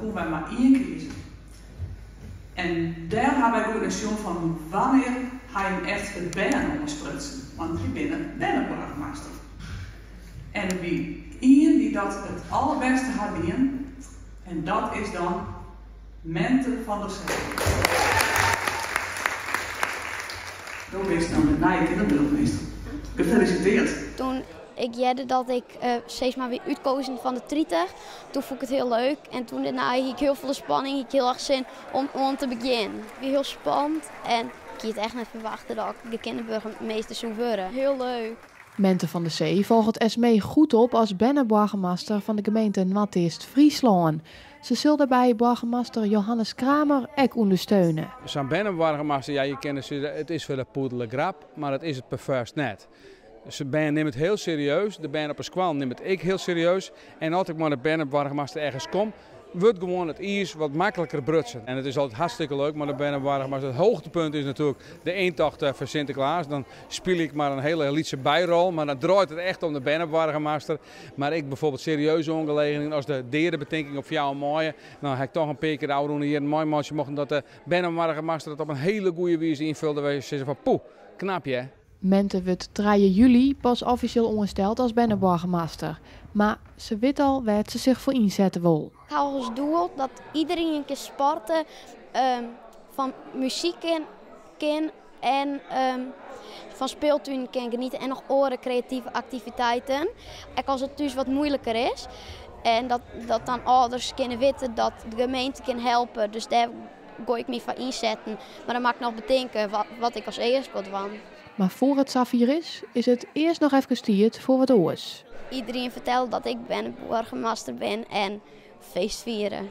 koene wy mar ien kieze. En dêr ha wy goed nei sjoen fan wannear ha jim echt it bern oansprutsen, want je binne berneboargemaster. En der wie ien dy't dat it allerbêste hat dien en dat is dan Mente van der Zee. Do bist no de nije kinderburgemeester. Gefeliciteerd! Toen ik hearde dat ik sis mar wie útkozen fan de 30, toen fûn ik it hiel leuk. En toen dêrnei hie ik hiel folle spanning, hie ik hiel erch sin om oan te begjinnen. It wie hiel spannend en ik hie it echt net ferwachte dat ik de kinderburgemeester soe wurde. Hiel leuk! Mente van der Zee folget Esmee Goedop as berneboargemaster fan de gemeente Noardeast-Fryslân. Se sil dêrby boargemaster Johannes Kramer ek ûndersteune. Sa'n berneboargemaster, ja, je kinne sizze it is foar de poedele grap, mar it is it perfoarst net. De bern nimme it hiel serieus, de bern op 'e skoalle nimme it ek hiel serieus. En as ik mei de berneboargemaster ergens kom, wurdt gewoan it iis wat makliker brutsen. En it is altyd hartstikke leuk mei de berneboargemaster. It hoogtepunt is natuerlik de yntocht foar Sinteklaas. Dan spylje ik mar in hiele lytse byrol, mar dan draait it echt om de berneboargemaster. Mar ek bijvoorbeeld serieuze oangelegenheden as de deadebetinking op 4 maaie. No ha ik toch in pear kear de ôfrûne jierren meimeitsje mochten dat de berneboargemaster dat op in hiele goede wize ynfulde. Wy sizze fan poeh, knap hear. Mente wurdt 3 july pas offisjeel oansteld as berneboargemaster. Mar se wit al wêr't se sich foar ynsette wol. Ik ha as doel dat iderien kin sporte, fan muzyk kin en fan speeltunen kin geniete en noch oare kreative aktiviteiten. Ek as it thús wat muoiliker is. En dat dan âlders kinne witte dat de gemeente kin helpe. Dus dêr goai ik my foar ynsetten. Mar dan moat ik noch betinke wat ik as earst wol dwaan. Mar foar it safier is, is it earst noch efkes tiid foar wat oars. Iderien fertelde dat ik berneboargemaster bin en feest fiere.